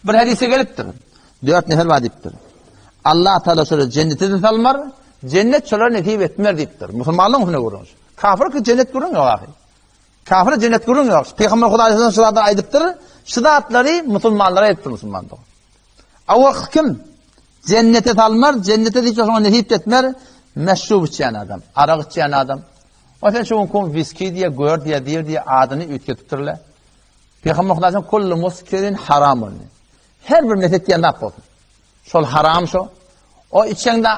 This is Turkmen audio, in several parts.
Bir hadise gelipdir. Dört nefer bar diýipdir. Allah Taala şolara jennete de salmar, jennet şolara nesip etmer diýipdir. Musulmanlaryň üstüne gürrüň. Kafir ki jennet gürrüň ýok ahy. Kafir jennet gürrüň ýok. Peygamber Hudaý şu zatlary aýdypdyr. Şu zatlary musulmanlara aýdypdyr musulman dogan. Awak kim? Jennete salmar, jennete hiç şoňa nesip etmer. Meşrub içýän adam, arak içýän adam. O sen şu gün viski diýe, gör diýe, diýe diýe adyny üýtgetipdirler. Pygamber Hudaýdan kullu muskirin haramun. Her bir mes etýän zat bolsun. Şol haram şo. O içeňde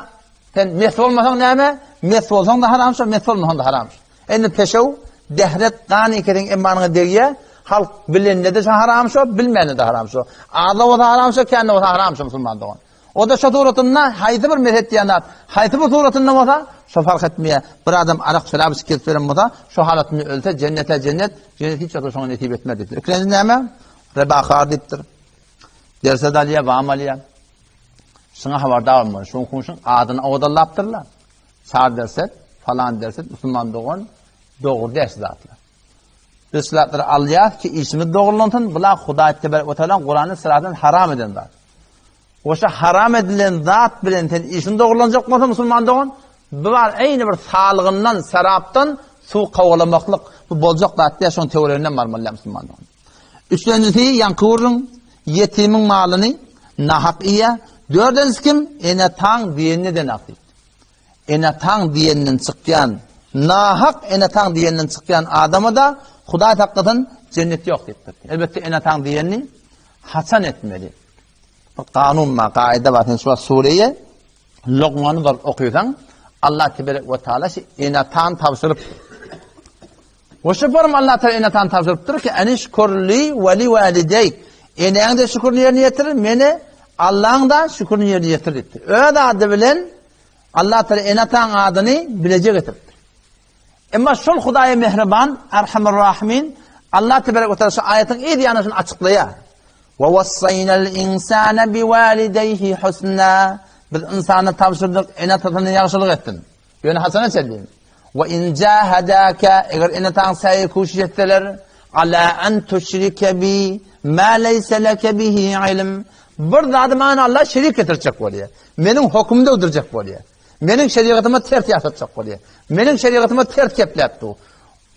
sen mes bolmasaň näme? Mes bolsaň da haram şo, mes bolmasaň da haram şo. Indi peşew, dehret, gan ikisiň emmanyňa degýär. Halk bilende de haram şo, bilmände de haram şo. Azda bolsa haram şo, kände bolsa haram şo musulman dogan. O-da şo suratynda haýsy bir mes etýän zat, haýsy bir suratynda bolsa, şo fark etmeýär. Bir adam arak, şerap içip gezip ýören bolsa, şo halatynda ölse, jennete jennet, jennet hiç wagtda şoňa nesip etmez diýipdir. Ikilenji näme? Rebahar diýipdir. Derse de alýar, bam alýar. Şuňa habardar bolmaly. Şuň şuň adyny owadallapdyrlar. Çar derset, falan derset, musulman dogan, dogry däl şu zatlar. Biz şu zatlary alýarys ki, işimiz dogrulansyn, bular Hudaý tebarek we taala Kurany sıradan haram eden zat. Oşa haram edilen zat bilen sen işiň dogrulanjak bolsa musulman dogan, bu bar eýni bir salgyndan, serapdan suw kowalamaklyk, bu boljak zat däl, şoň töwereginden barmaly musulman dogan. Üçlenjisi ýaňky gürrüň, ýetimiň malyny nahak iýýär. Dördünjisi kim? Ene-ataň diýenini edenak diýip. Ene-ataň diýeninden çykýan, nahak ene-ataň diýeninden çykýan adama-da Hudaý saklasyn, jennet ýok diýipdir. Elbetde ene-ataň diýenini haçan etmeli? Bir kanun bar, kaida bar. Sen şu wagt sureýe Lokmany baryp okysaň, Allah teberek we taala şu ene-atany tabşyrypdyr. We şu forum Allah taala ene-atany tabşyrypdyr ki, enişkurli we li walideyk. Eneň de şükürni ýerine ýetir, meni Allaň da şükürni ýerine ýetir diýipdir. Öz ady bilen Allah taala ene-ataň adyny bileje getiripdir. Emma şol Hudaýa mähriban, Erhamur Rahimin, Allah teberek we taala şu aýatyň yz ýanyny şuny açyklaýar. Ve wassaýnal insana biwalideyhi husna. Biz ynsana tabşyrdyk, ene-atasyna ýagşylyk etsin. Ýöne haçana çenli? Ve in jahadaka, eger ene-ataň saýy kuşiş etseler, ala an tuşrike bi ma leysa leke bihi ilm. Bir zady maňa Allah şerik getirjek bolýar. Meniň hökümde döwdürjek bolýar. Meniň şerigatyma ters ýasatjak bolýar. Meniň şerigatyma ters gepläp dur.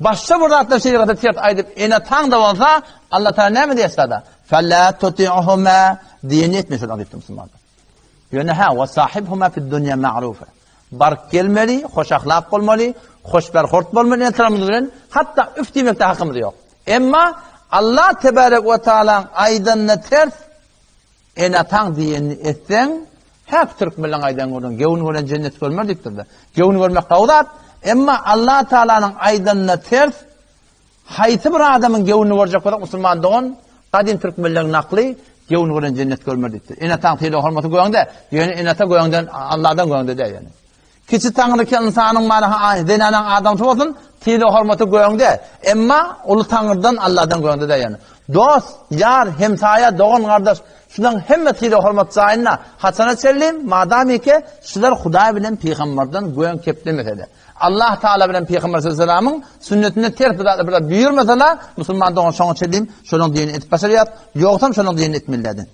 Başga bir zatlar şerigata ters aýdyp, ene-ataň-da bolsa, Allah Taala näme diýýär sada? Fela tuti'huma diýeni etme şolar diýipdir musulmanlar. Ýöne hä, we sahibhuma fid dunýa ma'rufa. Baryp gelmeli, hoş ahlak bolmaly, hoş berhort bolmaly ene-atalarymyz bilen, hatda üf diýmekde hakymyz ýok. Emma Allah tebarek we taalaň aýdanyna ters Ene-ataň diýenini etseň, häk türkmenleň aýdan gürrüňi, Göwün gören jennet görmer diýipdir-de. Göwün görmek gowy zat, emma Allah Tagalanyň aýdanyna ters, haýsy bir adamyň göwnüni görjek bolsak, musulman dogan, gadym türkmenleň nakly, Göwün gören jennet görmer diýipdir. Ene-ataň sylag-hormaty göňde, ýöne ene-ata göňden, Allahdan göňde däl ýöne. Kiçi Taňry ki ynsanyň manaha zenanaň adamsy bolsun, sylag-hormaty göňde. Emma uly Taňrydan, Alladan göňde däl ýöne. Dost, ýar, hemsaýa, dogan-gardaş, şulaň hemme sylag-hormat jaýynda. Haçana çenli? Madamyke şular Hudaý bilen pygamberden göň keplemese-de. Allah Taala bilen pygamber sallallahu sünnetine ters bir zatlar bir zat buýurmasa-da, musulman dogan şoňa çenli şolaň diýenini edip başarýar. Ýogsam şolaň diýenini etmeli däl.